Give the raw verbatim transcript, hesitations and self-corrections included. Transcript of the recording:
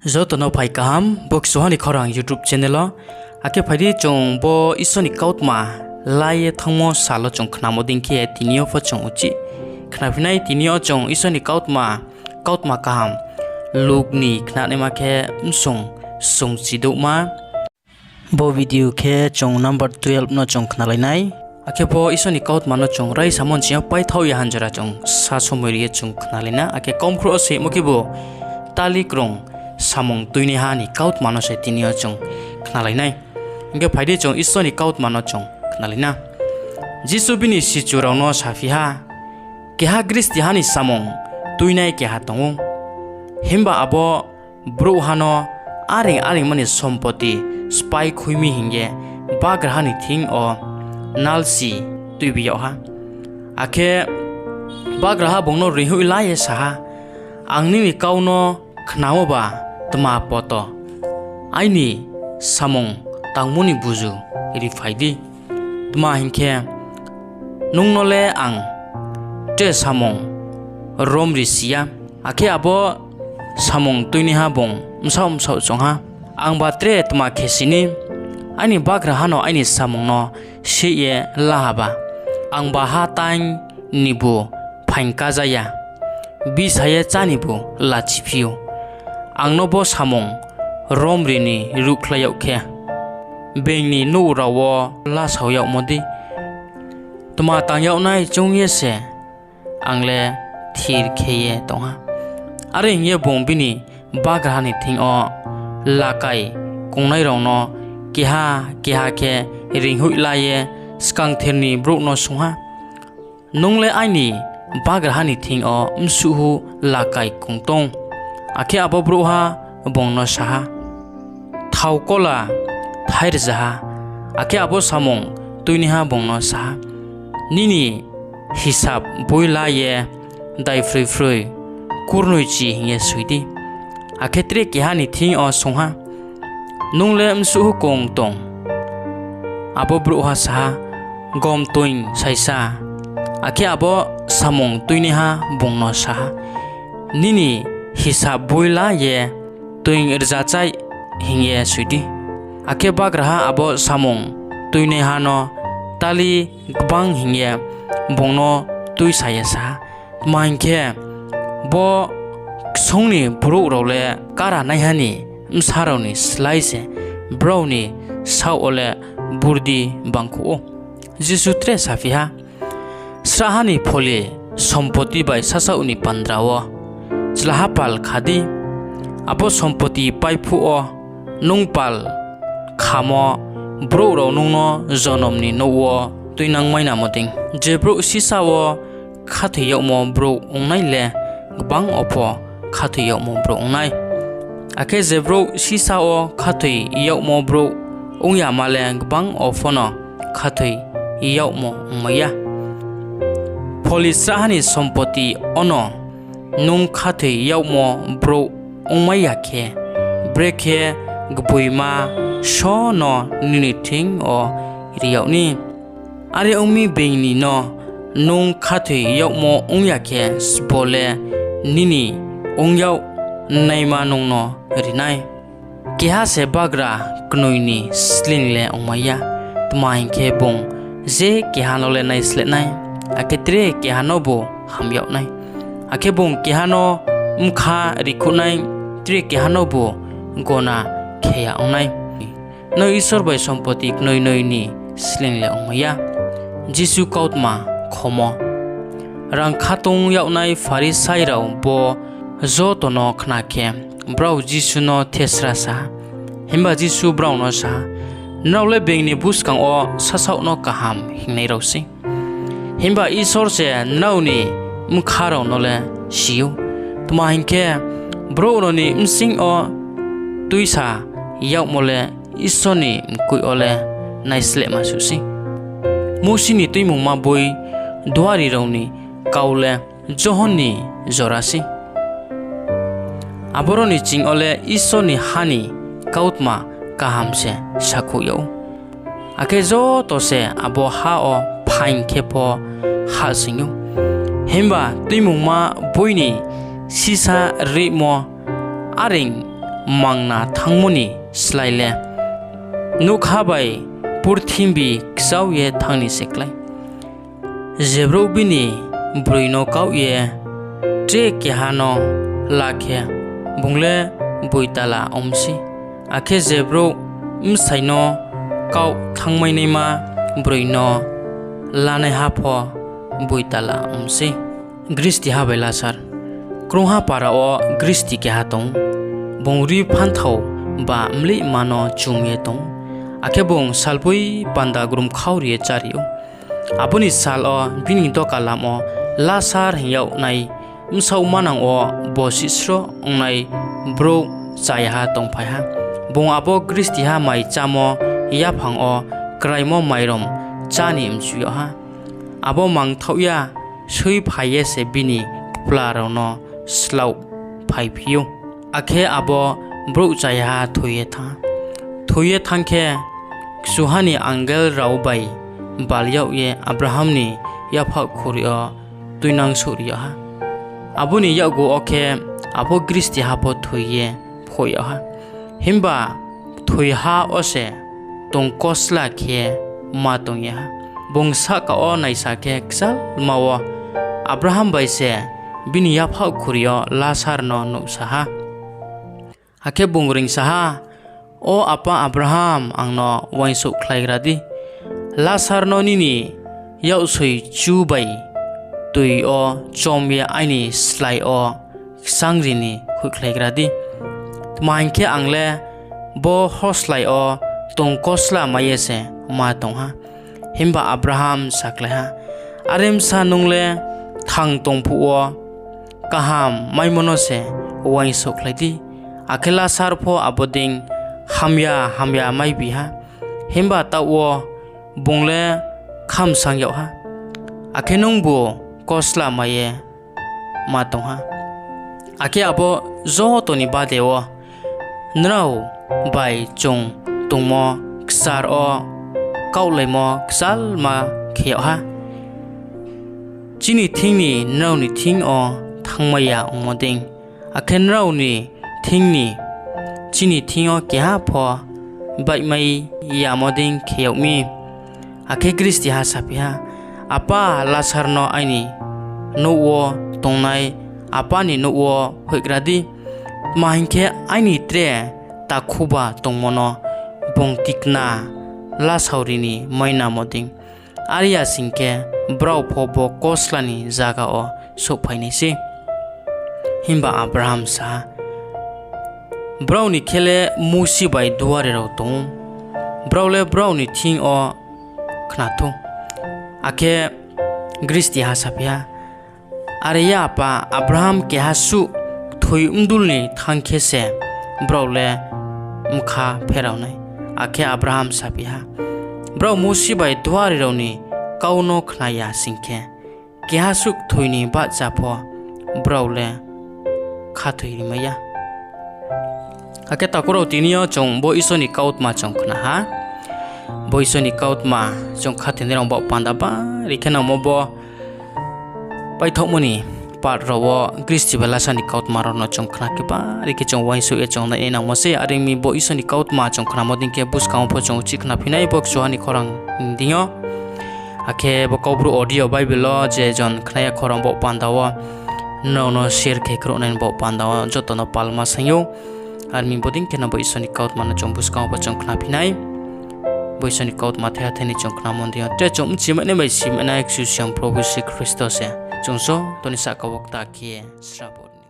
Joto no phai kaham, bo Kchuha ni Khorang YouTube channel o. Akhe phai di chung bo Isor ni kautma la ye thanngmo sal wo chung khnamo dei khe tini yo pho chung uchih khnaphi nai. Tini yo chung Isor ni kautma, kautma kaham Luk ni khnanaima khe bsung sungchidouhma. Bo video khe chung number twelve no chung khnalai nai. Akhe bo Isor ni kautma no chung raisamo ni sing yo paithaoh ya hanjora chung sa somoi ri ye chung khnalai na. Akhe komkhruh wo soimo khebu tali krung samung tuinaiha ni kautma no se tini yo chung khnalai nai. Hing khe phai di chung Isor ni kautma no chung khnalai na. Jisu bini sichu rao no saphi ha, Keha gristiha ni samung tuinai keha tong ou. Himba abo brouhha no areing areingma ni sompoti sphái khui mi hing ye bagraha ni thing yo nalsi tuibi yag ha. Akhe bagraha bung no reinghoih la ye sa ha, Ang nini kau no khnamo ba tma poto? Aini samung tangmo ni buzu riphai di. Tma hing khe, nung no le ang tre samung rom ri si ya. Akhe abo samung tuinaiha bung bsaoh bsaoh choung ha, Angba tre tma khe si ni? Aini bagraha no aini samung no seih ye la haba, angba ha taing nibu phaing kaja ya, bsa ye chá nibu lachiphi ou. Ang no bo samung rom ri ni ruhkhlai yag khe, being ni nouh rao wo lasao yagmo dei tma tang yag nai choung ye se ang le thir khe ye tong ha. Are hing ye bung bini bagraha ni thing yo lakai kongnai rao no keha keha khe reinghoih la ye skangther ni brouh no swunng ha, Nung le aini bagraha ni thing yo bsuhhu lakai kong tong? Akhe abo brouhha bung no sa ha, Thao kola thai rzaha. Akhe abo samung tuinaiha bung no sa ha, Nini hisab boi la ye daiphroi phroi kurnoichi hing ye soi di. Akhe tre keha ni thing yo swunng ha, Nung le bsuhhu kong tong? Abo brouhha sa ha, Gom toing saisa. Akhe abo samung tuinaiha bung no sa ha, Nini hisab boi la ye toing rzachaih hing ye soi di. Akhe bagraha abo samung tuinaiha no tali gbang hing ye bung no tuisa ye sa ha, Tma hing khe, bo ksung ni brouh rao le karanaiha ni bsa rao ni slái se brao ni saoh wo le burdi bangkhouh ou. Jisu tre saphi ha, Srahha ni pholi sompoti bai sasaoh ni bandra wo chlaha pal kha di. Abo sompoti paiphuh wo nung pal khamo brouh rao nung no jonom ni nouh wo tuinangmainamo dei. Je brouh sisá wo khathoi yagmo brouh ong nai le gbang wo pho khathoi yagmo brouh ong nai. Akhe je brouh sisá wo khathoi yagmo brouh ong yama le gbang wo pho no khathoi yagmo ongmai ya. Pholi srahha ni sompoti wono nung khathoi yagmo brouh ongmai ya khe, brekhe gboima só no nini thing yo ri yag ni? Are ong mi, being ni no nung khathoi yagmo ong ya khe, sbo le nini ong yag naima nung no ri nai? Keha se bagra knoi ni sleing le ongmai ya. Tma hing khe, bung je keha no le naisleh nai, akhe tre keha nobu ham yag nai. Akhe bung keha no bkha rikhouh nai, tre keha nobu gona khe ya ong nai. Nrao Isor bai sompoti knoinoi ni sleing le ongmai ya. Jisu kautma khomo. Rang khatung yagnai Pharisai rao bo joto no khna khe, brao Jisu no thesra sa ha. Himba Jisu brao no sa ha, Nrao le being ni buskang wo sasaoh no kaham hingnai rao sei, himba Isor se nrao ni bkha rao no le si ou. Tma hing khe, brouh rao ni bsing yo tuisa yagmo le Isor ni mkoih yo le naislehma suh sei. Mousi ni Tuimungma boi duari rao ni kau le Johon ni jora sei. Aboro ni ching yo le Isor ni ha ni kautma kaham se sakhouh yag ou. Akhe joto se abo ha wo phaing khe pho hahsoing ou. Himba Tuimungma boi ni sisá rihmo areing mangna thanngmo ni slái le, nougkha bai purthimbi kchao ye thanng ni se klái. Je brouh bini broi no kaoh ye tre keha no la khe, bung le boitala ong mi sei; akhe je brouh bsai no kaoh thanngmainaima broi no lanaiha pho boitala ong mi sei. Gristiha bai Lasar. Krungha para wo gristi keha tong ou. Bung rri phanthao ba mlihma no chum ye tong ou, akhe bung salboi panda grumkhauri ye chári ou. Abo ni sal wo bini dokalam wo Lasar hing yagnai bsaoh manang wo bosih sroh ongnai brouh chayaha tongphai ha. Bung abo gristiha mai chámo yaphang wo kraimo mairom chá ni mchu yag ha. Abo mangthaoh ya, suiphai ye se bini kpla rao no slaohphaiphi ou. Akhe abo brouh chayaha thoi ye thanng ha. Thoi ye thanng khe, kchuha ni angel rao bai bal yag ye Abraham ni yaphaoh khuri yo tuinang souhri yag ha. Abo ni yakgu wo khe abo gristiha pho thoi ye phoh yag ha. Himba kthoiha wo se tongkosla khe ma tong ye ha. Bung sahka wo naisa khe, kchalma wo Abraham bai se bini yaphaoh khuri yo Lasar no nuhsa ha. Akhe bung reingsa ha, ‘O apa Abraham, ang no uaingsouhkhlaigra di, Lasar no nini yaksoi chu bai toi yo chom ye aini slái yo kchangri ni hoihkhlaigra di. Tma hing khe, ang le bo horrslái yo tongkosla mai ye se ma tong ha.’ Himba Abraham sakhlai ha, ‘Are bsa, nung le kthang tong phuh wo kaham maimo no se uaingsouhkhlai di, akhe Lasar pho abo dei hamya hamya maibi ha; himba taoh wo bung le khamsang yag ha, akhe nungbu kosla mai ye ma tong ha. Akhe abo joto ni bade wo nrao bai chung tongmo kchar wo kaohlaimo kchalma khe yag ha, chini thing ni nrao ni thing yo thanngmai ya ongmo dei, akhe nrao ni thing ni chini thing yo keha pho baihmai yamo dei khe yag mi.’ Akhe gristiha saphi ha, ‘Apa, Lasar no aini nouh wo tongnai apa ni nouh wo hoihgra di; tma hing khe, aini tre takhuba tongmo no bung tikna lasaori ni mainamo dei. Are ya sing khe, brao pho bo kosla ni zaga wo souhphai nai sei.’ Himba Abraham sa ha, ‘Brao ni khe le Mousi bai duari rao tong ou, brao le brao ni thing yo khna thou.’ Akhe gristiha saphi ha, ‘Are ya apa, Abraham, keha suh kthoi bdul ni thanng khe se brao le bkha pherao nai.’ Akhe Abraham saphi ha, ‘Brao Mousi bai duari rao ni kau no khna ya sing khe, keha suh kthoi ni bahcha pho brao le khathoirimai ya.’ Akhe takhu rao, tini yo chung bo Isor ni kautma chung khna ha. Bo Isor ni kautma chung khathoinai rao baoh panda bari khe nangmo bo paithaohmo ni part rao wo gristi bai Lasar ni kautma rao no chung khna khe bari khe chung uaingsouh ye chung nainai nangmo sei. Are ong mi, bo Isor ni kautma chung khnamo dei khe buskang wo pho chung uchih khnaphi nai bo kchuha ni khorang ni deing yo. Akhe bo Kaubru audio Bible wo je jon khna ya khorang baoh panda wo nrao no share khe khruhnai ni baoh panda wo joto no palma saing ou. Are ong mi, bodei khe no bo Isor ni kautma no chung buskang wo pho chung khnaphi nai. Bo Isor ni kautma thaiha thai ni chung khnamo ni deing yo tre chung bchimai nai bai simai nai Kchusoyang Probhu Jisu Khristo se chung joto ni sahka wo kta khe srabo ni.